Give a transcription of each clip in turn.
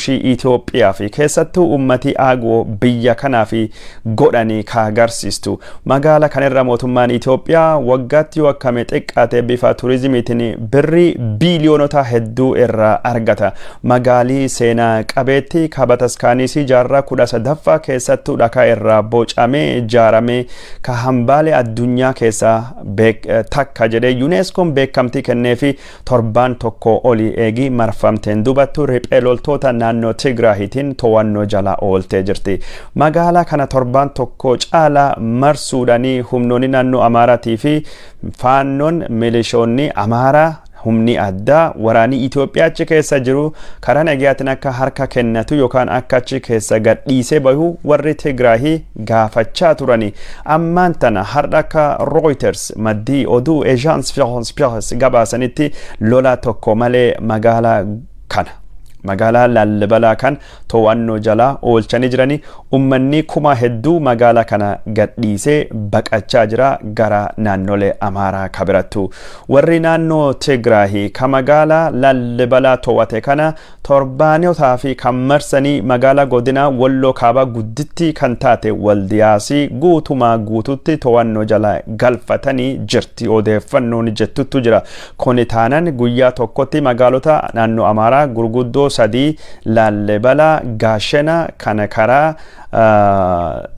Itoophiyaa fi keessattuu ummati Aagoo biyya kanaa fi godhanii ka agarsiistu. Magaala kanarra mootummaan Itoophiyaa waggaatti yoo akkame xiqqaate bifa turizimiitiin birrii biiliyoonota hedduu irraa argata. Magaalii seenaa qabeetti ka bataskaanisii jaarraa 13ffaa keessattuu dhakaa irraa bocamee ijaaramee, ka hambaalee addunyaa keessaa takka jedhee Yuuneskoon beekamtii kennee fi torbaan tokko olii eegii marfamteen dubattu riphee loltoota naannoo Tigraahitiin to'annoo jala ooltee jirti. Magaalaa kana torbaan tokko caalaa marsuudhaanii humnoonni naannoo Amaaraatii fi faannoon milishoonni Amaaraa, humni addaa waraanii Itoophiyaa achi keessa jiru karaa nagayaatiin akka harka kennatu yookaan akka achi keessa gadhiisee bahu warri Tigraahii gaafachaa turani. Ammaan tana har'a akka Reuters, maddii oduu Agence France Presse gabaasanitti, lola tokko malee magaalaa kana, magaalaa Laallibalaa kan to'annoo jalaa oolchanii jiranii. Ummanni kuma hedduu magaalaa kana gadhiisee baqachaa jira gara naannolee Amaaraa kabirattu. Warri naannoo Tigraahii ka magaalaa Laallibalaa to'ate kana torbaanotaa fi kan marsanii magaalaa godina Walloo Kaabaa gudditti kan taate Waldiyaasii guutumaa guututti to'annoo jala galfatanii jirti odeeffannoon jettutu jira. Kuni taanan guyyaa tokkotti magaalota naannoo Amaaraa gurguddoo sadii, Laallibalaa, Gaashena kana karaa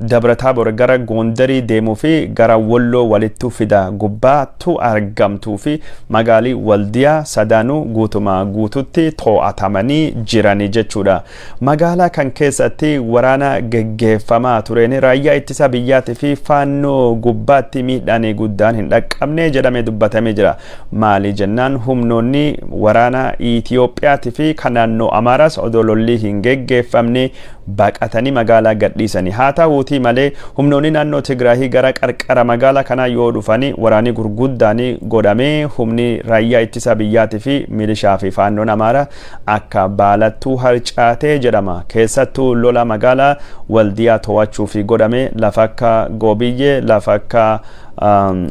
Dabra gara Gondarii deemuu fi gara Walloo walittu fida gubbaattu argamtuu fi magaalii Waldiyaa sadaanuu guutumaa guututti to'atamanii jiranii jechuudha. Magaalaa kan keessatti waraana geggeeffamaa tureen raayyaa ittisa biyyaatii fi faannoo gubbaatti miidhaan guddaan hin dhaqqabne jedhamee dubbatamee jira. Maali jennaan, humnoonni waraana Itiyoophiyaatii fi kan naannoo Amaaraas odoo lolli hin geggeeffamne baqatanii magaalaa gadhiisanii. Haa ta'uutii malee, humnoonni naannoo Tigraahii gara qarqara magaalaa kanaa yoo dhufanii waraanni gurguddaan godhamee humni raayyaa ittisa biyyaatii fi milishaa fi faannoon Amaaraa akka baalattuu harcaatee jedhama. Keessattuu lola magaalaa Waldiyaa to'achuu fi godhame lafa akka Goobiyyee, lafa akka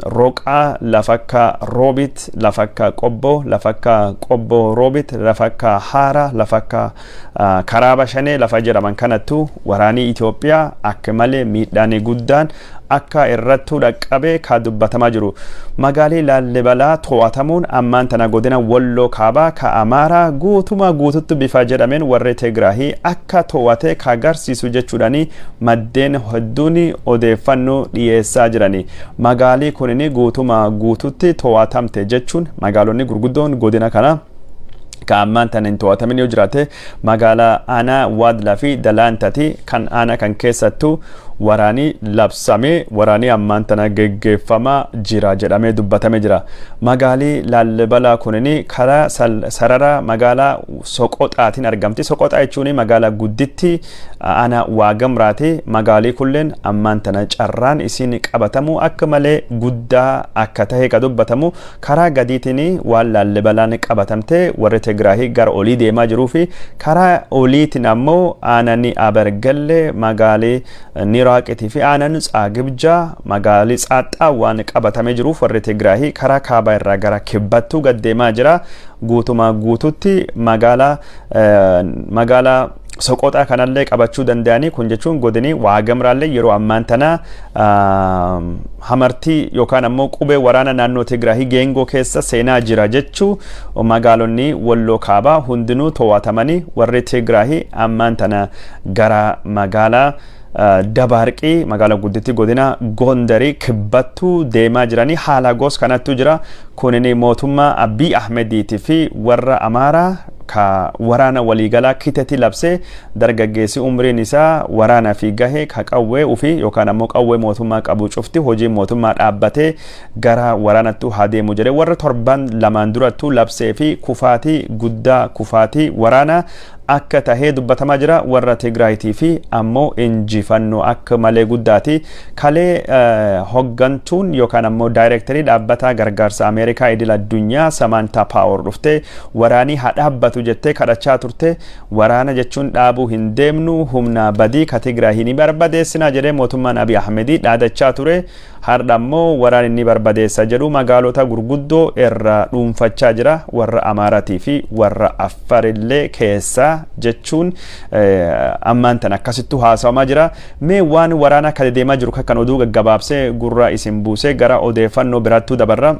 Roqaa, lafa akka Roobit, lafa akka Qobboo, lafa akka Qobboo Roobit, lafa akka Haara, lafa akka Karaa Bashanee lafa jedhaman kanattu waraanii Itoophiyaa akka malee miidhaan guddaan akka irrattuu dhaqqabee ka dubbatamaa jiru. Magaalii Laallibalaa to'atamuun ammaan tana godina Walloo Kaabaa ka Amaaraa guutumaa guututti bifa jedhameen warri Tigraahii akka to'ate ka agarsiisu jechuudhaani maddeen hedduun odeeffannoo dhiyeessaa jirani. Magaalii kunin guutumaa guututti to'atamte jechuun magaalonni gurguddoon godina kana ka ammaan tana hin to'atamin yoo jiraate magaalaa aanaa Waadlaa fi Dalaantati, kan aanaa kan keessattuu waraanii labsamee waraanii ammaan tana geggeeffamaa jira jedhamee dubbatamee jira. Magaalii Laallibalaa kunin karaa sarara magaalaa Soqoxaatiin argamti. Soqoxaa jechuun magaalaa gudditti aanaa Waagamraati. Magaalii kulleen ammaan tana carraan isiin qabatamu akka malee guddaa akka tahe ka dubbatamu, karaa gadiitiin waan Laallibalaan qabatamte warri Tigraahii gara olii deemaa jiruu fi karaa oliitiin ammoo aanani Abargalle, magaalii Niraaqitii fi aanan Tsaagibjaa, magaalii Tsaaxxaa waan qabatamee jiruuf warri Tigraahii karaa kaabaa irraa gara kibbattuu gad deemaa jira. Guutumaa guututti magaalaa Soqoxaa kanallee qabachuu danda'anii. Kun jechuun godinii Waagamraallee yeroo ammaan tana hamartii yookaan ammoo qubee waraana naannoo Tigraahii geengoo keessa seenaa jira jechuu. Magaalonni Walloo Kaabaa hundinuu to'atamanii warri Tigraahii ammaan tana gara magaalaa Dabaarqii, magaalaa guddittii godina Gondarii kibbattuu deemaa jiranii haala gos kanattu jira. Kunin mootummaa Abiy Ahmediitii fi warra Amaaraa ka waraana waliigalaa kiteti labsee, dargaggeessi umriin isaa waraana fi gahe ka qawwee ufi yookaan ammoo qawwee mootummaa qabu cufti hojiin mootummaa dhaabbatee gara waraanattu haa deemu jedhee warra torban 2n durattu labsee fi kufaatii guddaa, kufaatii waraanaa akka tahee dubbatamaa jira. Warra Tigraayitii fi ammoo injifannoo akka malee guddaati. Kalee hoggantuun yookaan ammoo daayirektarii dhaabbata gargaarsa Ameerikaa idil addunyaa Samaantaa Paawor dhuftee waraanii haa dhaabbatu jettee kadhachaa turte. Waraana jechuun dhaabuu hin deemnu, humna badii ka Tigraahii ni barbadeessinaa jedhee mootummaan Abiy Ahmedii dhaadachaa ture. Har'a ammoo waraanni ni barbadeessa jedhu magaalota gurguddoo irraa dhuunfachaa jira, warra Amaaratii fi warra Affarillee keessa. jechuun ammaan tan akkasittu haasawamaa jira. Mee waan waraana kan deemaa jiru kan oduu gaggabaabsee gurra isin buusee gara odeeffannoo biraattuu dabarra.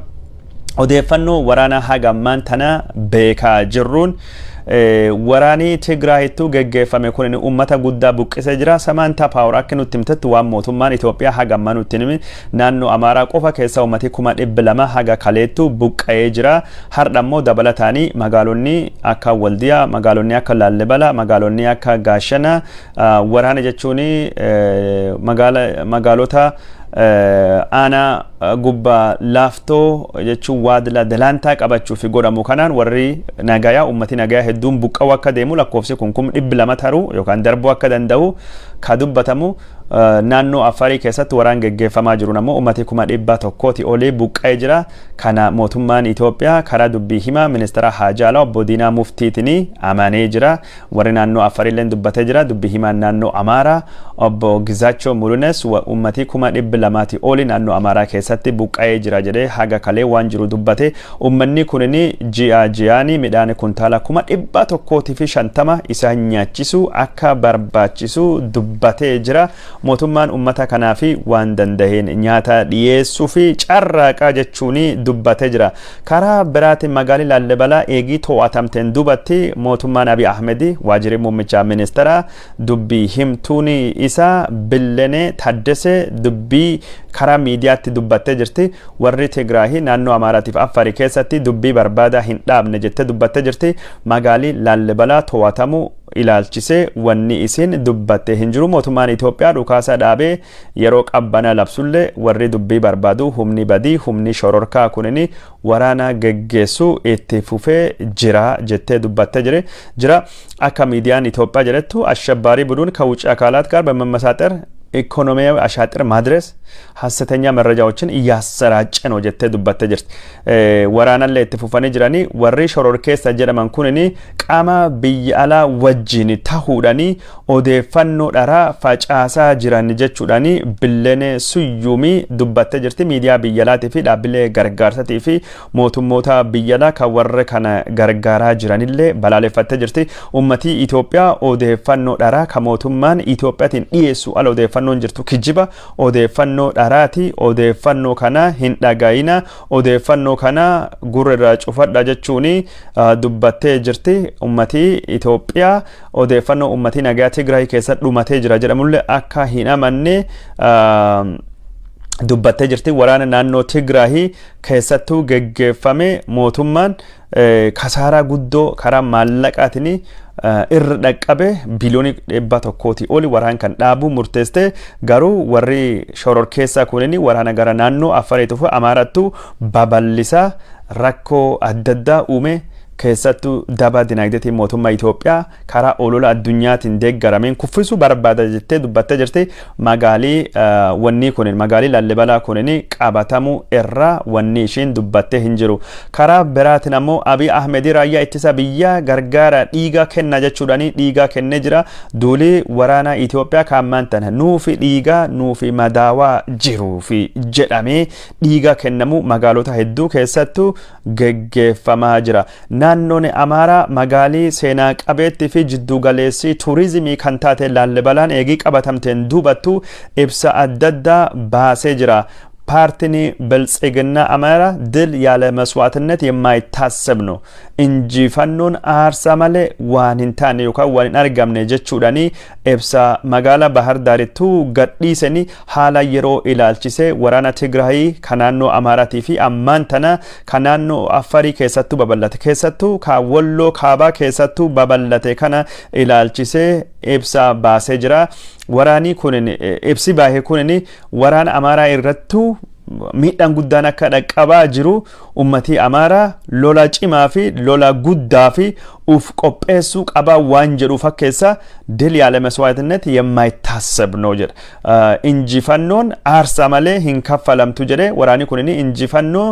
Odeeffannoo waraanaa haga ammaan tana beekaa jirruun, waraanii Tigraayittuu geggeeffame kun uummata guddaa buqqisee jira. Samaantaa Paawar akka nutti himtetti, waan mootummaan Itoophiyaa haga ammaa nutti himi, naannoo Amaaraa qofa keessa uummati 200,000 haga kaleettu buqqa'ee jira. Har'a immoo dabalataanii magaalonni akka Waldiyaa, magaalonni akka Laallibala, magaalonni akka Gaashana waraana jechuun magaalota aanaa gubbaa Laaftoo jechuun Waadila Dalaantaa qabachuuf godhamu kanaan warri nagayaa, ummati nagayaa hedduun buqqa'uu akka deemu, lakkoofsi kun 200,000 taruu yookaan darbuu akka danda'u ka dubbatamu. Naannoo Afarii keessatti waraan geggeeffamaa jiru ammoo ummati 100,000 olii buqqa'ee jira. Kana mootummaan Itoophiyaa karaa dubbii himaa ministeera Haajaalaa obbo Diinaa Muftiitiin amanee jira. Warri naannoo Afariillee dubbatee jira. Dubbii himaan naannoo Amaaraa obbo Gizaachoo Mulunes ummati 200,000 olii naannoo Amaaraa keessatti buqqa'ee jira jedhee haga kalee waan jiru dubbate. Ummanni kunin ji'a ji'aanii midhaan kuntaala 150,000 isaan nyaachisu akka barbaachisu dubbatee jira. Mootummaan ummata kanaaf waan dandaheen nyaata dhiyeessuu fi carraaqaa jechuun dubbatee jira. Karaa biraatiin magaalli Laallibalaa eegii to'atamteen duubatti mootummaan Abiy Ahmed, waajjirri muummicha ministeeraa, dubbii himtuun isaa Billenee Taddasee dubbii karaa miidiyaatti dubbattee jirti. Warri Tigraahii naannoo Amaaraatiif Affarii keessatti dubbii barbaadaa hin dhaabne jettee dubbattee jirti. Magaalli Laallibalaa to'atamuu ilaalchisee wanni isin dubbatte hin jiru. Mootummaan Itoophiyaa dhukaasa dhaabee yeroo qabbana labsullee, warri dubbii barbaadu, humni badii, humni shororkaa kunini waraana geggeessuu itti fufee jira jettee dubbattee jira. Akka miidiyaan Itoophiyaa jedhettu, አሸባሪ ቡድን ከውጭ አካላት ጋር በመመሳጠር ኢኮኖሚያዊ አሻጥር ማድረስ ሀሰተኛ መረጃዎችን እያሰራጨ ነው jettee dubbattee jirti. Waraanallee itti fufanii jiranii, warri shororkeessa jedhaman kunini qaama biyya alaa wajjin tahuudhani odeeffannoo dharaa facaasaa jiran jechuudhani Billenee Suyyuumii dubbattee jirti. Miidiyaa biyya alaatii fi dhaabbilee gargaarsatii fi mootummoota biyya alaa kan warra kana gargaaraa jiranillee balaaleffattee jirti. Uummatii Itoophiyaa odeeffannoo dharaa kan mootummaan Itoophiyaatiin dhiyeessu ala odeeffannoon jirtu kijiba, odeeffannoo dharaati, odeeffannoo kana hin dhagayina, odeeffannoo kana gurra irraa cufadha jechuun dubbattee jirti. Uummatii Itoophiyaa odeeffannoo uummatii nagaa Tigraay keessa dhumatee jira jedhamullee akka hin amanne dubbattee jirti. Waraana naannoo Tigraahii keessattuu geggeeffame mootummaan kasaaraa guddoo karaa maallaqaatiin irra dhaqqabe biliyoonii 100 oli waraan kan dhaabuu murteessite. Garuu warri shororkeessaa kunini waraana gara naannoo Affarii fi Amaarattu babal'isaa rakkoo adda addaa uume, keessattuu daba dinagdeetiin mootummaa Itoophiyaa karaa olola addunyaatiin deeggarameen kuffisuu barbaada jettee dubbattee jirti. Magaalii wanni kunin, magaalii Laallibalaa kunin qabatamuu irraa wanni ishiin dubbattee hin jiru. Karaa biraatiin ammoo Abiy Ahmed raayyaa ittisa biyyaa gargaara, dhiiga kenna jechuudhaani dhiiga kennee jira. Duulii waraanaa Itoophiyaa kaammaan tana nuufi dhiigaa nuufi madaawaa jiruu fi jedhamee dhiiga kennamu magaalota hedduu keessattuu geggeeffamaa jira. Naannoon Amaaraa magaalii seenaa qabeettii fi jiddugaleessii turizimii kan taate Laallibalaan eegii qabatamteen duubattu ibsa adda addaa baasee jira. ፓርቲኒ ብልጽግና አማራ ድል ያለ መስዋዕትነት የማይታሰብ ነው፣ injifannoon aarsaa malee waan hin taane yookaan waan hin argamne jechuudhaani ibsa magaalaa Bahar Daarittuu gadhiisanii haala yeroo ilaalchisee waraana Tigraayii kan naannoo Amaaraatii fi ammaan tana kan naannoo Affarii keessattuu babal'ate, keessattuu kan Walloo kaabaa keessattuu babal'ate kana ilaalchisee ibsa baasee jira. Waraanii kunin, ibsi baahee kunin, waraana Amaaraa irrattuu miidhaan guddaan akka dhaqqabaa jiru, ummatii Amaaraa lola cimaa fi lola guddaa fi uf qopheessuu qabaa waan jedhu fakkeessa. ድል ያለ መስዋዕትነት የማይታሰብ ነው jedha. Injifannoon aarsaa malee hin kaffalamtu jedhe. Waraanni kunin injifannoo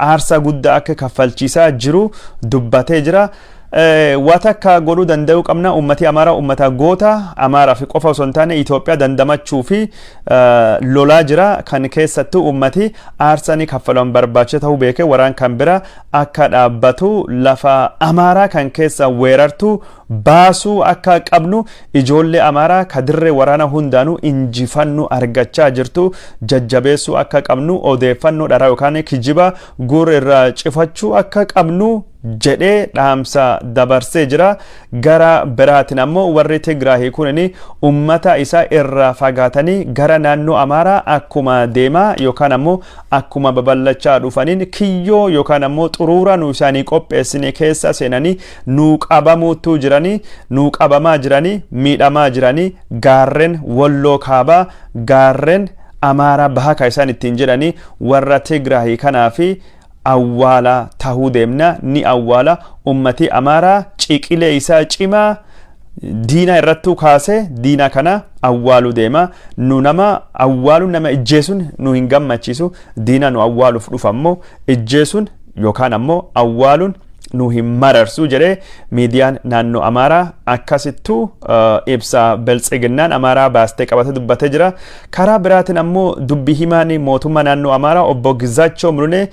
aarsaa guddaa akka kaffalchiisaa jiru dubbatee jira. Waa takka godhuu danda'uu qabna. Ummati Amaaraa ummata goota. Amaaraa fi qofa osoo hin taane Itoophiyaa dandamachuu fi lolaa jira. Kan keessattuu ummati aarsanii kaffalaman barbaachisa ta'uu beekee waraan kan bira akka dhaabbatu, lafa Amaaraa kan keessa weerartu baasuu akka qabnu, ijoollee Amaaraa ka dirree waraana hundaanuu injifannu argachaa jirtu jajjabeessuu akka qabnu, odeeffannoo dharaa yookaan kijiba gurra irraa cifachuu akka qabnu jedhee dhaamsa dabarsee jira. Gara biraatiin ammoo warri Tigraahii kunini ummata isaa irraa fagaatanii gara naannoo Amaaraa akkuma deemaa yookaan ammoo akkuma babal'achaa dhufaniin kiyyoo yookaan ammoo xuruura nu isaanii qopheessine keessa seenanii nuu qabamuutu jiranii, nuu qabamaa jiranii, miidhamaa jiranii. Gaarren Walloo Kaabaa, gaarren Amaaraa Bahaa kan isaan ittiin jedhanii warra Tigraahii kanaa fi awwaala tahuu deemna, ni awwaala. Ummati Amaaraa ciqilee isaa cimaa diina irrattuu kaasee diina kana awwaaluu deema. Nu nama awwaaluun, nama ijjeesuun nu hin gammachiisu. Diina nu awwaaluuf dhufa ammoo ijjeesuun yookaan ammoo awwaaluun nu hin mararsu jedhee miidiyaan naannoo Amaaraa akkasittuu ibsa Biltsiginnaan Amaaraa baastee qabatee dubbatee jira. Karaa biraatiin ammoo dubbi himaan mootummaa naannoo Amaaraa obbo Gizaachoo Mulunee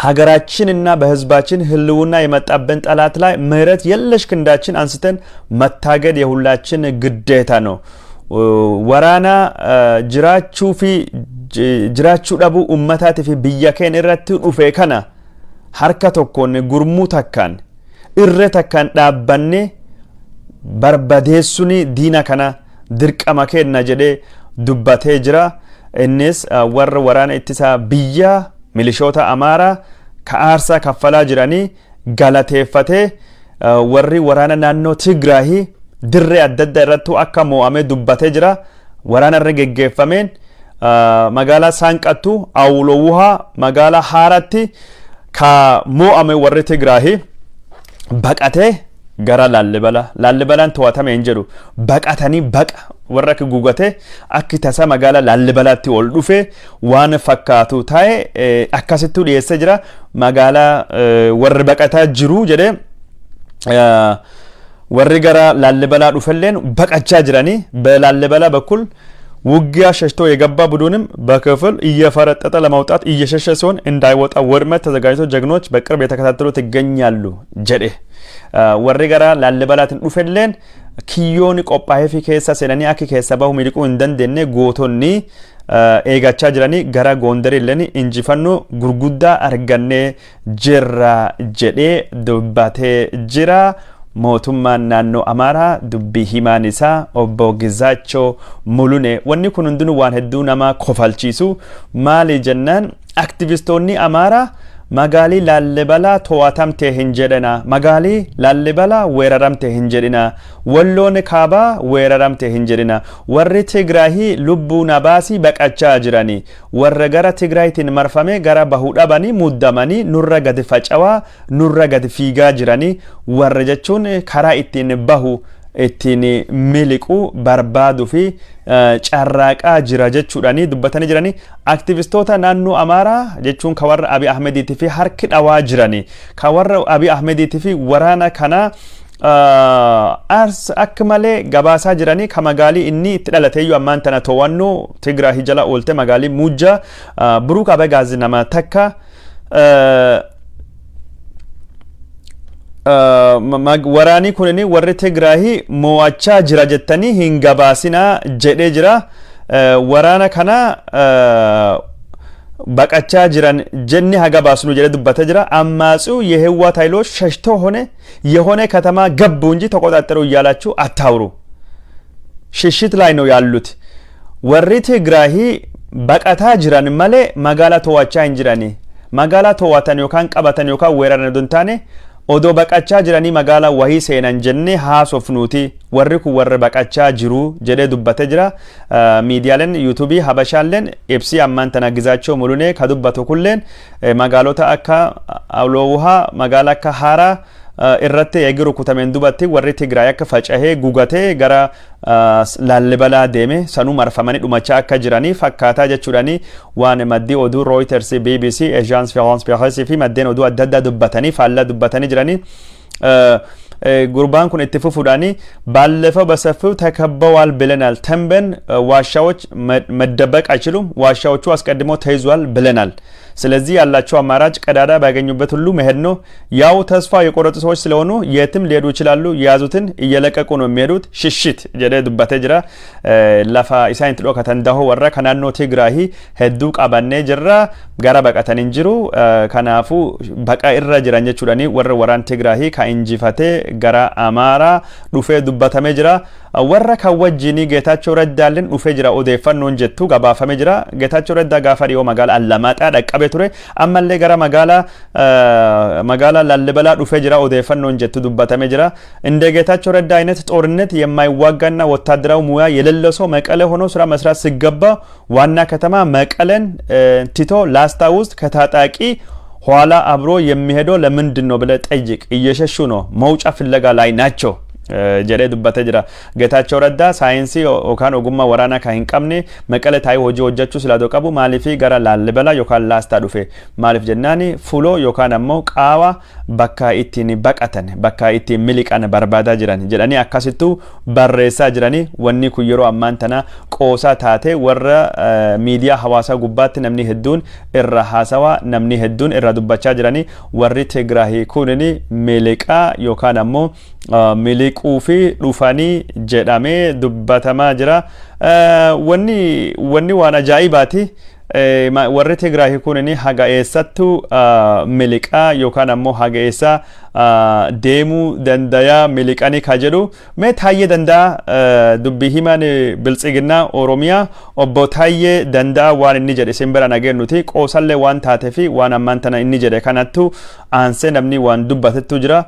ሀገራችንና በሕዝባችን ሕልውና የመጣብን ጠላት ላይ ምህረት የለሽ ክንዳችን አንስተን መታገል የሁላችን ግዴታ ነው። Waraana jiraachuu fi jiraachuu dhabuu ummataatii fi biyya keenya irratti dhufe kana harka tokkoon, gurmuu takkaan, irree takkaan dhaabbannee barbadeessuun diina kana dirqama kenna jedhee dubbatee jira. Innis warra waraana ittisaa biyya, milishoota Amaaraa ka aarsaa kaffalaa jiranii galateeffatee, warri waraana naannoo Tigraahii dirree adda addaa irrattuu akka mo'amee dubbatee jira. Waraana irra geggeeffameen magaalaa Saanqattu, Awulowuhaa, magaalaa Haaratti ka mo'ame warri Tigraahii baqatee gara Laallibala. Laallibalaan to'atame hin jedhu, baqatanii baqa warra akka gugatee akki tasa magaalaa Laallibalaatti ol dhufe waan fakkaatu ta'e akkasittuu dhiyeessee jira. Magaalaa warri baqataa jiru jedhee, warri gara Laallibalaa dhufelleen baqachaa jiranii. በላሊበላ በኩል ውጊያ ሸሽቶ የገባ ቡድንም በክፍል እየፈረጠጠ ለመውጣት እየሸሸ ሲሆን እንዳይወጣ ወጥመድ ተዘጋጅቶ ጀግኖች በቅርብ የተከታተሉት ይገኛሉ jedhe. Warri gara Laallibalaatiin dhufelleen kiyyoon qophaa'ee fi keessa seenanii akka keessa bahu miliquu hin dandeenye gootonni eegachaa jiranii. Gara Goondarilleen injifannoo gurguddaa argannee jirra jedhee dubbatee jira. Mootummaan naannoo Amaaraa, dubbii himaan isaa obbo Gizaachoo Mulune. Wanni kun hundinuu waan hedduu nama kofalchiisu. Maali jennaan, aktivistoonni Amaaraa magaalii Laallibalaa to'atamte hin jedhina, magaalii Laallibalaa weeraramte hin jedhina, Walloon Kaabaa weeraramte hin jedhina. Warri Tigraahii lubbuu nabaasii baqachaa jirani, warra gara Tigraayitiin marfame gara bahuu dhabanii muddamanii nurra gadi facawaa, nurra gadi fiigaa jiranii, warra jechuun karaa ittiin bahu, ittiin miliquu barbaaduu fi carraaqaa jira jechuudhaani dubbatanii jiranii. Aktivistoota naannoo Amaaraa jechuun ka warra Abiy Ahmediitii fi harki dhawaa jiranii, ka warra Abiy Ahmediitii fi waraana kana akka malee gabaasaa jiranii, ka magaalii inni itti dhalateeyyuu ammaan tana to'annoo Tigraahii jala oolte, magaalii Muujjaa, Buruuk Abagaaz nama takka waraanii kunini warri Tigraahii mo'achaa jira jettanii hin gabaasinaa jedhee jira. Waraana kana baqachaa jiran jenne haga baasnu jedhee dubbatee jira. አማጺው የህወሓት ኃይሎች ሸሽቶ ሆነ የሆነ ከተማ ገቡ እንጂ ተቆጣጠሩ እያላችሁ አታውሩ። ሽሽት ላይ ነው ያሉት። Warri Tigraahii baqataa jiran malee magaalaa to'achaa hin jirani. Magaalaa to'atan yookaan qabatan yookaan weeraran odoo hin taane, odoo baqachaa jiranii magaalaa wahii seenan jennee haasofnuuti, warri kun warra baqachaa jiru jedhee dubbatee jira. Miidiyaaleen yuutuubii Habashaalleen ibsii ammaan tana Gizaachoo Mulunee ka dubbatu kulleen magaalota akka Awlowuhaa, magaalaa akka Haaraa Irratti eegi rukutameen dubatti warri Tigraay akka facahee gugatee gara Laallibalaa deeme, sanuu marfamanii dhumachaa akka jiranii fakkaataa jechuudhani waan maddii oduu Reuters, BBC, Agence France Presse fi maddeen oduu adda addaa dubbatanii faallaa dubbatanii jiranii. Gurbaan kun itti fufuudhaani ባለፈው በሰፊው ተከበዋል ብለናል። ተንቤን ዋሻዎች መደበቅ አይችሉም። ዋሻዎቹ አስቀድሞ ተይዟል ብለናል። ስለዚህ ያላቸው አማራጭ ቀዳዳ ባገኙበት ሁሉ መሄድ ነው። ያው ተስፋ የቆረጡ ሰዎች ስለሆኑ የትም ሊሄዱ ይችላሉ። የያዙትን እየለቀቁ ነው የሚሄዱት። ሽሽት jedhee dubbatee jira. Lafa isaan itti dhokatan dahoo warra ka naannoo Tigraahi hedduu qabannee jirra, gara baqatan hin jiru. Kanaafuu baqa irra jiran jechuudhani warra waraan Tigraahi ka injifatee gara Amaaraa dhufee dubbatamee jira. Warra kan wajjinii Geetaachoo Raddaalleen dhufee jira odeeffannoon jettu gabaafamee jira. Geetaachoo Raddaa gaafa dhiyoo magaalaa Allamaaxaa dhaqqabee ture. Ammallee gara magaalaa Laallibalaa dhufee jira odeeffannoon jettu dubbatamee jira. እንደ ጌታቸው ረዳ አይነት ጦርነት የማይዋጋና ወታደራዊ ሙያ የሌለው ሰው መቀሌ ሆኖ ስራ መስራት ሲገባ ዋና ከተማ መቀሌን ትቶ ላስታ ውስጥ ከታጣቂ ኋላ አብሮ የሚሄደው ለምንድን ነው ብለህ ጠይቅ። እየሸሹ ነው፣ መውጫ ፍለጋ ላይ ናቸው jedhee dubbatee jira. Geetaachoo Raddaa saayinsii yookaan ogummaa waraanaa kan hin qabne Maqalee taa'ee hojii hojjechuu silaatoo qabu maaliif gara Laallibalaa yookaan Laastaa dhufe? Maaliif jennaani fuloo yookaan ammoo qaawa bakka ittiin baqatan, bakka ittiin miliqan barbaadaa jiran jedhanii akkasittuu barreessaa jiranii. Wanni kun yeroo ammaan tana qoosaa taate warra miidiyaa hawaasaa gubbaatti namni hedduun irra haasawaa, namni hedduun irra dubbachaa jiranii. Warri Tigraahii kunin miliqaa yookaan ammoo miliquu fi dhufanii jedhamee dubbatamaa jira. Wanni waan ajaa'ibaati. Warri Tigraahii kunin haga eessattuu miliqaa yookaan ammoo haga eessaa deemuu dandayaa miliqanii ka jedhu, mee Taayyee Danda'a, dubbii himaan Biltsiginnaa Oromiyaa obbo Taayyee Danda'a waan inni jedhe isin bira nageennuti. Qoosallee waan taatee fi waan ammaan tana inni jedhe kanattu aansee namni waan dubbatettu jira.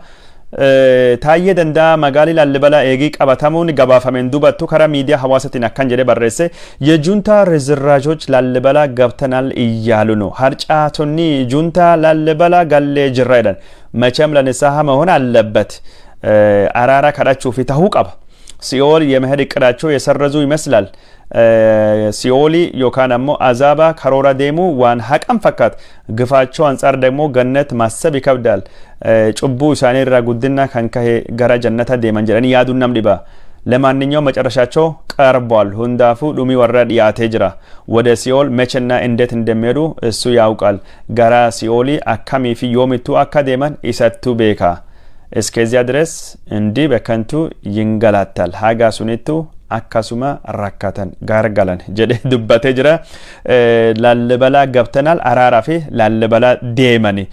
Taayyee Danda'a magaalii Laallibalaa eegii qabatamuun gabaafameen dubattu karaa miidiyaa hawaasatiin akkan jedhe barreesse: የጁንታ ርዝራዦች ላሊበላ ገብተናል እያሉ ነው። Harcaatonni ጁንታ ላሊበላ gallee jirra jedhan። መቼም ለንስሐ መሆን አለበት፣ araara kadhachuufi tahuu qaba። ሲኦል የመሄድ እቅዳቸው የሰረዙ ይመስላል። Si'oolii yookaan ammoo azaaba karoora deemuu waan haqan fakkaata። ግፋቸው አንጻር ደግሞ ገነት ማሰብ ይከብዳል። Cubbuu isaanii irraa guddina kan kahe gara jannata deeman jedhanii yaaduun nam dhiba። ለማንኛውም መጨረሻቸው ቀርቧል። Hundaafuu dhumi warra dhiyaatee jira። ወደ ሲኦል መቼና እንዴት እንደሚሄዱ እሱ ያውቃል። Gara si'oolii akkamii fi yoomittuu akka deeman isattu beeka። እስከዚያ ድረስ እንዲህ በከንቱ ይንገላታል። Haga sunittu akkasuma rakkatan gaargalan jedhee dubbatee jira. Laallibalaa ገብተናል araaraa fi Laallibalaa deemani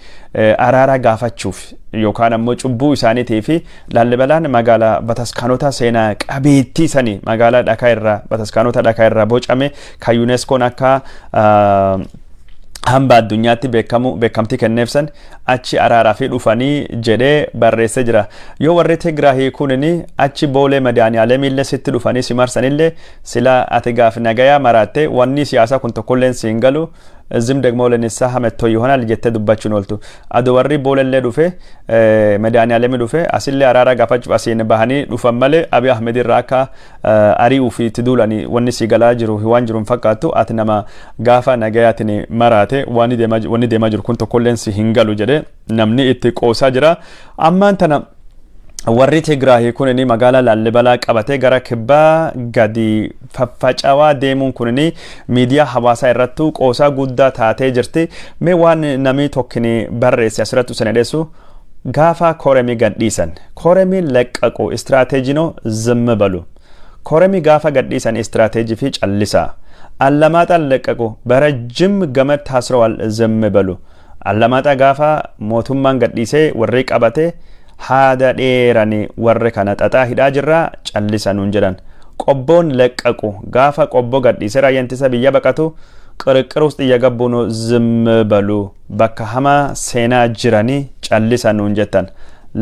araara gaafachuuf yookaan ammoo cubbuu isaaniitii fi Laallibalaan magaalaa bataskaanota seenaa qabeettii sanii, magaalaa dhakaa irraa, bataskaanota dhakaa irraa bocame kan yuuneskoon akka hamba addunyaatti beekamu beekamtii kenneef san achi araaraa fi dhufanii jedhee barreessee jira. Yoo warri Tigraahii kunini achi Boolee Madaaniyaalemillee sitti dhufanii si marsanillee, sila ati gaaf nagayaa maraatte wanni siyaasaa kun tokkolleen siin galu, እዚህም ደግሞ ለንስሐ መጥቶ ይሆናል jettee dubbachuun ooltu. Ado warri Booleellee dhufe, Madaaniyaalemi dhufe, asillee araara gaafachuuf asiin bahanii dhufan malee Abiy Ahmed irraa akka ari'uu fi itti duulanii wanni si galaa jiru waan jiru hin fakkaattu. Ati nama gaafa nagayaatiin maraate wanni deemaa jiru kun tokkolleen si hin galu jedhe namni itti qoosaa jira. Ammaan tana warri Tigraahii kunini magaalaa Laallibalaa qabatee gara kibbaa gadi faffacawaa deemuun kunini miidiyaa hawaasaa irrattu qoosaa guddaa taatee jirti. Mee waan namni tokkini barreesse asirratti isin dheessu: gaafa Koremii gadhiisan, Koremii ለቀቁ ስትራቴጂ ነው ዝም በሉ። Koremii gaafa gadhiisan ስትራቴጂ fi callisaa። አላማጣን ለቀቁ፣ በረጅም ገመድ ታስረዋል፣ ዝም በሉ። Allamaaxaa gaafa mootummaan gadhiisee warri qabate haada dheerani warri kana xaxaa hidhaa jirraa callisa nuun jedhan. Qobboon ለቀቁ, gaafa Qobboo gadhiisee raayyaan ittisa biyya baqatu ቅርቅር ውስጥ እየገቡ ነው፣ ዝም በሉ። Bakka hamaa seenaa jiranii callisa nuun jettan.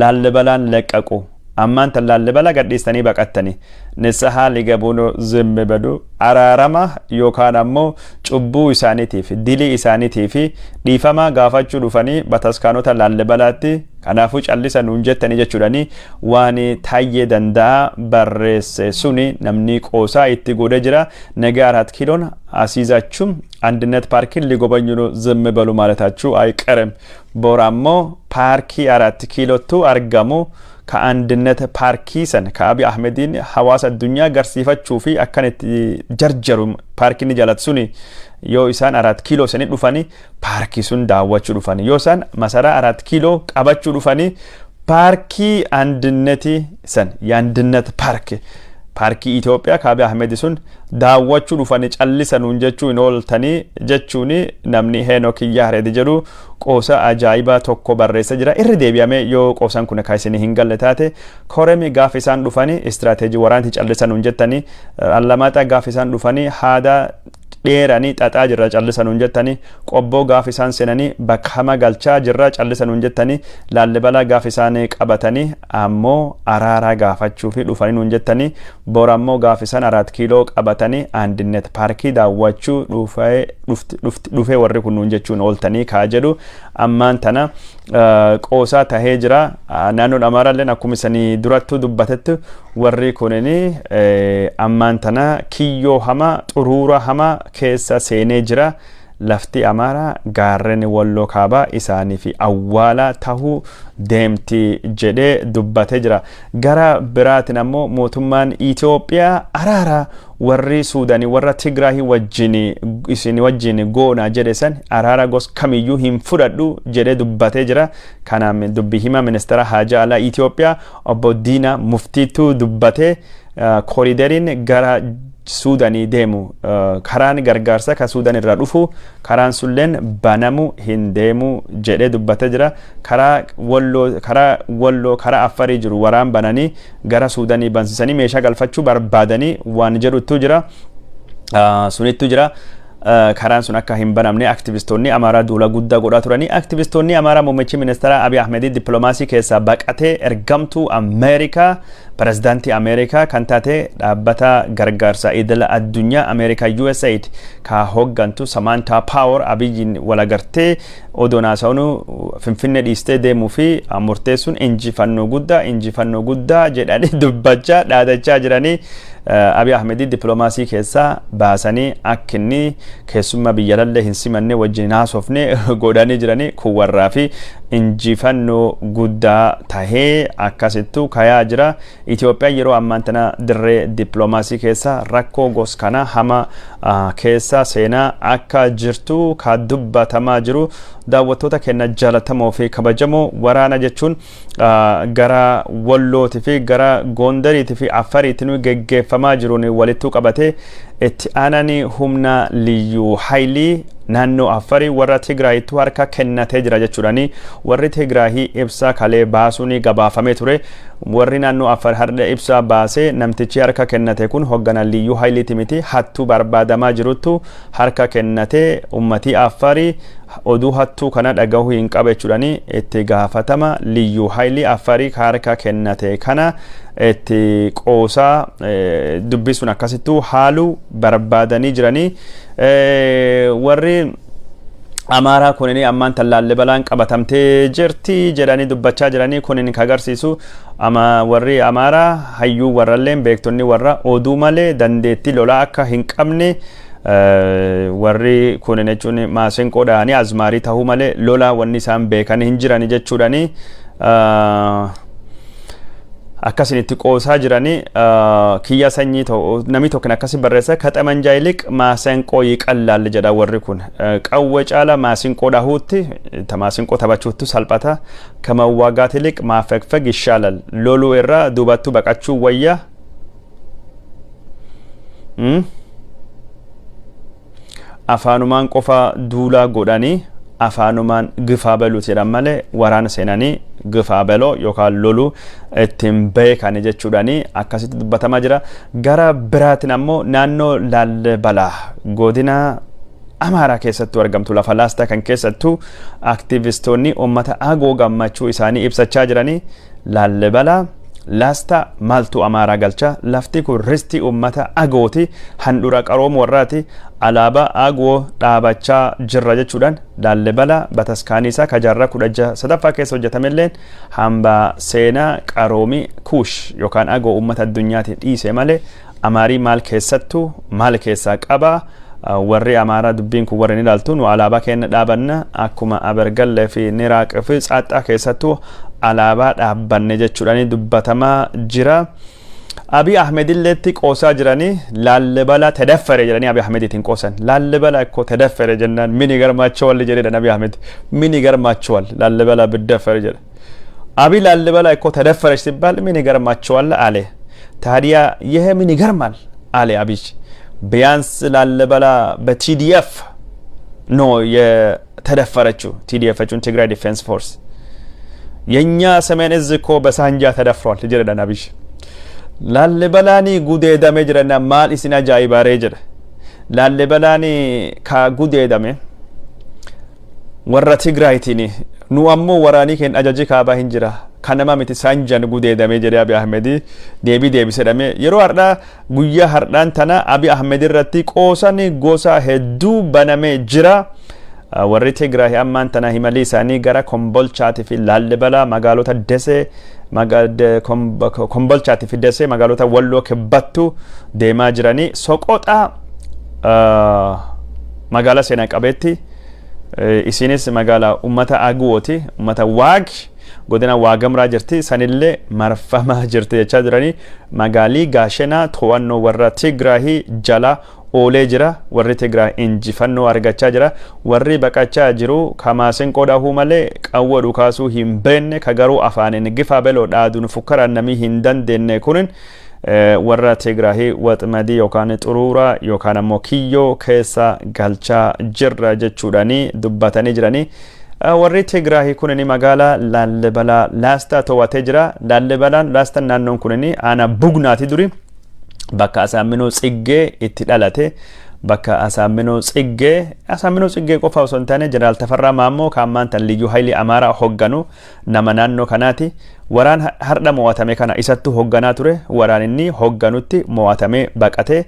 Laallibalaan ለቀቁ. Ammaan tan Laallibalaa gadhiistanii baqattanii ንስሐ ሊገቡ ነው ዝም በሉ. Araarama yookaan ammoo cubbuu isaaniitiif, dilii isaaniitiif dhiifama gaafachuu dhufanii bataskaanota Laallibalaatti, kanaafuu callisa nuun jettanii jechuudhani waan Taayyee Danda'a barreesse suni namni qoosaa itti godhe jira. ነገ አራት ኪሎን አስይዛችሁም አንድነት ፓርክን ሊጎበኙ ነው ዝም በሉ ማለታችሁ አይቀርም። Boru ammoo paarkii Arat Kiilottu argamu ka Andinet paarkii san ka Abiy Ahmediin hawaasa addunyaa garsiifachuu fi akkan itti jarjaru paarkiin ni jaalatu suni, yoo isaan Arat Kiiloo sanii dhufanii paarkii sun daawwachuu dhufanii, yoo isaan masaraa Arat Kiiloo qabachuu dhufanii paarkii Andinetii san, የአንድነት ፓርክ, paarkii Itoophiyaa ka Abiy Ahmed sun daawwachuu dhufanii callisanuun jechuu hin ooltanii jechuun namni Heenok Yaared jedhu qoosa ajaa'ibaa tokko barreessa jira. Irri deebi'amee yoo qoosaan kun akka isin hin galle taate, Koremi gaaf isaan dhufanii istiraateejii waraanti callisanuun jettanii, Allamaaxaa gaaf isaan dhufanii haada dheeranii xaxaa jirra callisanuun jettanii, Qobboo gaaf isaan seenanii bakka hama galchaa jirra callisanuun jettanii, Laallibalaa gaaf isaan qabatanii ammoo araara gaafachuu fi dhufanii nuun jettanii, bora ammoo gaaf isaan Araat Kiiloo qabatanii Andinet paarkii daawwachuu dhufee warri kun nuun jechuun ooltanii kaa jedhu ammaan tana qoosaa tahee jira. Naannoon Amaaraalleen akkuma isanii durattuu dubbatetti warri kunin ammaan tana kiyyoo hamaa, xuruura hamaa keessa seenee jira. Lafti Amaaraa, gaarreen Walloo kaabaa isaanii fi awwaala tahuu deemti jedhee dubbatee jira. Gara biraatiin ammoo mootummaan Itoophiyaa araara warri Suudaanii warra Tigraahii wajjin isin wajjin goona jedhe san araara gos kamiyyuu hin fudhadhu jedhee dubbatee jira. Kanaaf dubbi hima ministeera haajaa alaa Itoophiyaa obbo Diina Muftiitu dubbatee, kooriideriin gara Suudanii deemu, karaan gargaarsa ka Suudan irraa dhufu, karaan sulleen banamu hin deemu jedhee dubbatee jira. Karaa Walloo karaa Affarii jiru waraan bananii gara Suudanii bansisanii meeshaa galfachuu barbaadanii waan jedhutu jira. Sunittu jira. Karaan sun akka hin banamne aktivistoonni Amaaraa duula guddaa godhaa turanii. Aktivistoonni Amaaraa muummichi ministeera Abiy Ahmed dippiloomaasii keessaa baqatee ergamtuu Ameerikaa, pirezidaantii Ameerikaa kan taate, dhaabbata gargaarsa idila addunyaa Ameerikaa USAID ka hooggantu Samantha Power Abiyyiin walagartee odoo naasa'unu Finfinnee dhiistee deemuu fi murteessuun injifannoo guddaa, injifannoo guddaa jedhanii dubbachaa dhaadachaa jiranii. Abiy Ahmed dippiloomaasii keessaa baasanii akka inni keessummaa biyya lallee hin simanne, wajjin haasofne godhanii jiranii. Kun warraa fi injifannoo guddaa tahee akkasittu kayaa jira. Itoophiyaan yeroo ammaan tana dirree dippiloomaasii keessa rakkoo gos kana hama keessa seenaa akka jirtu ka dubbatamaa jiru. Daawwattoota keenya jaalatamoo fi kabajamoo, waraana jechuun gara Wallootii fi gara Gondariitii fi Affariitiin geggeeffamaa jiruun walittuu qabatee itti aananii humna liyyuu haayilii naannoo Affarii warra Tigraayittuu harka kennatee jira jechuudhani warri Tigraahii ibsa kalee baasuun gabaafamee ture. Warri naannoo Affar har'a ibsa baasee, namtichi harka kennate kun hoggana liyyuu haayiliiti miti, hattuu barbaadamaa jiruttu harka kennatee, ummatii Affarii oduu hattuu kana dhagahuu hin qabu jechuudhani itti gaafatama liyyuu haayilii Affarii harka kennate kana itti qoosaa dubbisuun akkasittuu haaluu barbaadanii jiranii. Warri Amaaraa kunin ammaan tan Laallibalaan qabatamtee jirti jedhanii dubbachaa jiranii. Kunin ka agarsiisu ama warri Amaaraa hayyuu warralleen beektonni warra oduu malee dandeettii lolaa akka hin qabne, warri kunin jechuun maasinqoo dhahanii azmaarii tahuu malee lola wanni isaan beekan hin jirani jechuudhani akkasin itti qoosaa jiranii. Kiyya sanyii namni tokko akkasi barreessa, ከጠመንጃ ይልቅ ማሰንቆ ይቀላል jedha. Warri kun qawwee caala maasinqoo dhahuutti, maasinqoo taphachuutti salphata. ከመዋጋት ይልቅ ማፈግፈግ ይሻላል, loluu irra dubattu baqachuu wayya. Afaanumaan qofa duulaa godhanii afaanumaan gifaa baluuti jedhan malee waraana seenanii gifaa baloo yookaan loluu ittiin beekan jechuudhaani akkasitti dubbatamaa jira. Gara biraatiin ammoo naannoo Laallibalaa godina Amaaraa keessattuu argamtu, lafa Laastaa kan keessattuu aktivistoonni uummata Agoo gammachuu isaanii ibsachaa jiranii. Laallibalaa Laasta maaltu Amaaraa galcha? Lafti kun ristii uummata Agooti, handhuura qarooma warraati, alaabaa Agoo dhaabachaa jirra jechuudhaan Laallibala bataskaanii isaa ka jaarraa 13ffaa keessa hojjetamelleen hambaa seenaa qaroomii Kuush yookaan Agoo uummata addunyaati dhiise malee, Amaarii maal keessattuu maal keessaa qabaa? Warri Amaaraa dubbiin kun warri ni ilaaltu, nu alaabaa keenya dhaabanna, akkuma Abergallee fi Niraaq fi Tsaaxxaa keessattuu alaabaa dhaabbanne jechuudhaan dubbatamaa jira. Abiy Ahmed illeetti qoosaa jiranii, Laallibala ተደፈረ jedhanii Abiy Ahmediitiin qoosan. Laallibala እኮ ተደፈረ jennaan ምን ይገርማቸዋል jedhedhan Abiy Ahmed. ምን ይገርማቸዋል ላሊበላ ብደፈር jedhe. አብይ ላሊበላ እኮ ተደፈረች ሲባል ምን ይገርማቸዋል አለ። ታዲያ ይሄ ምን ይገርማል አለ አብይ። ቢያንስ ላሊበላ በ TDF ነው የተደፈረችው። TDF jechuun Tigray Defense Force። የእኛ ሰሜን እዝ እኮ በሳንጃ ተደፍሯል jedhan Abiy. Laallibalaan gudeedame jedhan, maal isin ajaa'ibaaree jedhe. Laallibalaan ka gudeedame warra Tigraayitiin, nu ammoo waraanii keenya ajaji kaabaa hin jira, kanama miti, saanjan gudeedame jedhe. Abiy Ahmed deebii deebisedhame. Yeroo har'aa, guyyaa har'aan tana Abiy Ahmed irratti qoosan gosa hedduu banamee jira. Warri Tigraay ammaan tana himalii isaanii gara Kombolchaatii fi Laallibalaa, magaalota Desee, Kombolchaatii fi Desee, magaalota Walloo kibbattu deemaa jiranii. Soqoxaa magaalaa seenaa qabeetti, isinis magaalaa ummata Aguwooti, ummata Waag, godina Waagamraa jirti, sanillee marfamaa jirti jechaa jiranii. Magaalii Gaashenaa to'annoo warra Tigraahii jala oolee jira. Warri Tigraay injifannoo argachaa jira. Warri baqachaa jiru kamaasinqoo dhahuu malee qawwa dhukaasuu hin beekne, ka garuu afaaniin gifa beloo dhaaduun fukkaraan namii hin dandeenye kunin warra Tigraahii waxmadii yookaan xuruura yookaan ammoo kiyyoo keessa galchaa jirra jechuudhaanii dubbatanii jiranii. Warri Tigraahii kunin magaalaa Laallibalaa Laastaa to'atee jira. Laallibalaan Laastaan naannoon kunin aanaa Bugnaati duri, bakka Asaamminoo Tsiggee itti dhalate. Bakka Asaamminoo Tsiggee, Asaamminoo Tsiggee qofa osoo hin taane, Jeneraal Tafarraa Maammoo kan ammaan tan Liyyuu Haayilii Amaaraa hogganu nama naannoo kanaati. Waraan har'a mo'atame kana isattu hogganaa ture. Waraan inni hogganutti mo'atamee baqate.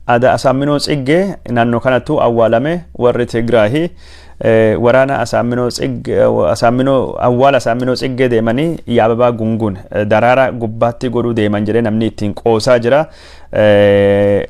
Ada Asaamminoo Tsiggee naannoo kanattu awwaalame. Warri Tigraahii waraana Asaamminoo Tsiggee, Asaamminoo, awwaala Asaamminoo Tsiggee deemanii የአበባ ጉንጉን daraara gubbaatti godhuu deeman jedhee namni ittiin qoosaa jira.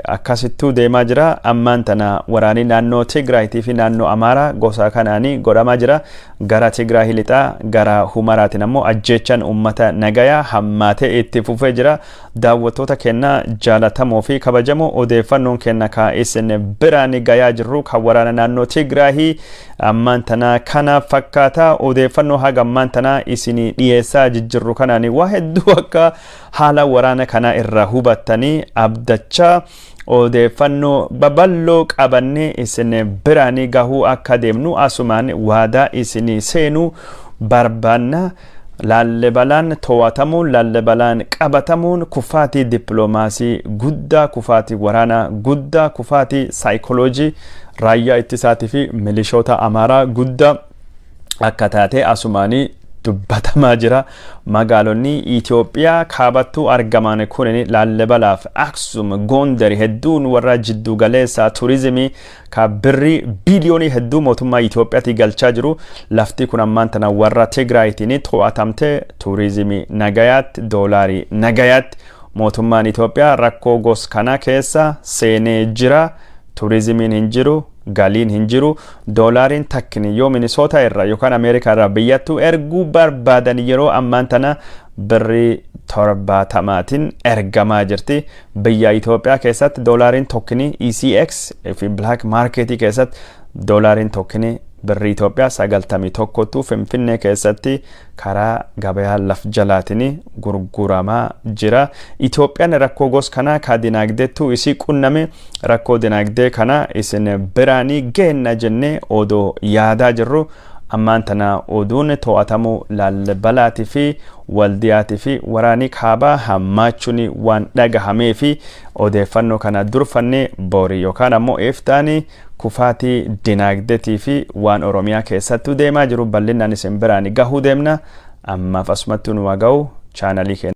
Akkasittuu deemaa jira. Ammaan tana waraanni naannoo Tigraayitii fi naannoo Amaaraa gosa kanaanii godhamaa jira. Gara Tigraay lixaa gara Humaraatiin ammoo ajjeechaan uummata nagayaa hammaatee itti fufee jira. Daawwattoota keenya jaalatamoo fi kabajamoo, odeeffannoon keenya ka isin biraan gayaa jirru kan waraana naannoo Tigraahii ammaan tana kana fakkaata. Odeeffannoo haga ammaan tana isin dhiyeessaa jijjirru kanaan waa hedduu akka haala waraana kana irraa hubattanii abdachaa, odeeffannoo babal'oo qabannee isin biraan gahuu akka deemnu asumaan waadaa isin seenuu barbaanna. Laallibalaan to'atamuun, Laallibalaan qabatamuun kufaatii dippiloomaasii guddaa, kufaatii waraanaa guddaa, kufaatii saayikooloojii raayyaa ittisaatii fi milishoota Amaaraa guddaa akka taate asumaanii dubbatamaa jira. Magaalonni Itoophiyaa kaabattuu argaman kunin Laallibalaaf Aksum, Gondar hedduun warra jiddu galeessa turizimii ka birrii biiliyoonii hedduu mootummaa Itoophiyaatti galchaa jiru. Lafti kun ammaan tana warra Tigraayitiin to'atamte, turizimii nagayaatti, doolaarii nagayaatti mootummaan Itoophiyaa rakkoo gos kana keessa seenee jira. Turizimiin hin jiru, galiin hin jiru, doolaariin takkini yoo Minisoota irraa yookaan Ameerikaa irraa biyyattuu erguu barbaadan yeroo ammaan tana birrii 70n ergamaa jirti. Biyya Itoophiyaa keessatti doolaariin tokkini ECX fi Black Marketii keessatti doolaariin tokkini birrii Itoophiyaa 91tu Finfinnee keessatti karaa gabayaa laf jalaatiin gurguramaa jira. Itoophiyaan rakkoo gos kanaa ka dinaagdeettu isii qunname, rakkoo dinaagdee kana isin biraanii geenna jennee odoo yaadaa jirru, ammaan tana oduun to'atamuu Laallibalaatii fi Waldiyaatii fi waraanii kaabaa hammaachuun waan dhagahamee fi odeeffannoo kana durfannee borii yookaan ammoo iftaanii kufaatii dinaagdeetii fi waan Oromiyaa keessattuu deemaa jiru bal'inaan isin biraan gahuu deemna. Ammaaf asumatti nu ga'u chaanalii keenya.